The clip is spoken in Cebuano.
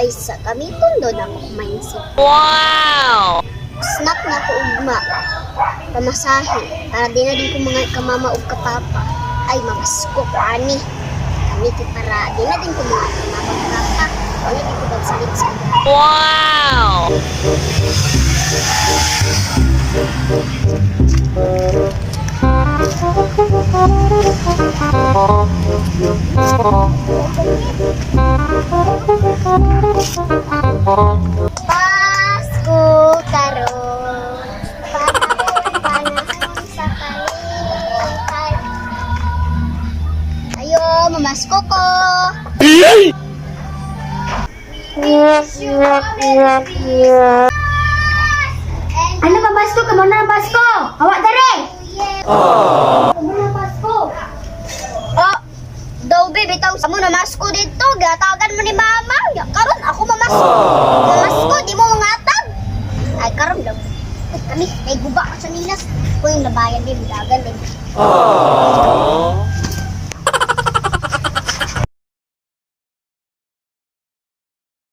Ay, sa gamiton do na ako mindset. Wow! Snack na ko ugma. Pamasahe. Para di na din ko mga kamama ug kapapa. Ay, mamasko ko ani. Gamiti para di na din ko mga kamama ug papa. Wala din ko pagsalit sa ila. Wow! Pasko karon. Panahon, panahon sa kalipay. Ayo, mamasko ko. Wish you a Merry Christmas. And Ano ba Pasko? Kamo na ang Pasko! Hawa dere! Kamo na Pasko. Oh, daw baby, bitaw sa mo namasko dito. Gatagan mo ni mama. Ya, karon ako mamasko. Mamasko, di mo mangatag. Ay, karon daw. Ay, kami, ay guba ka sa nilas. Kung yung labayan din, dagan din.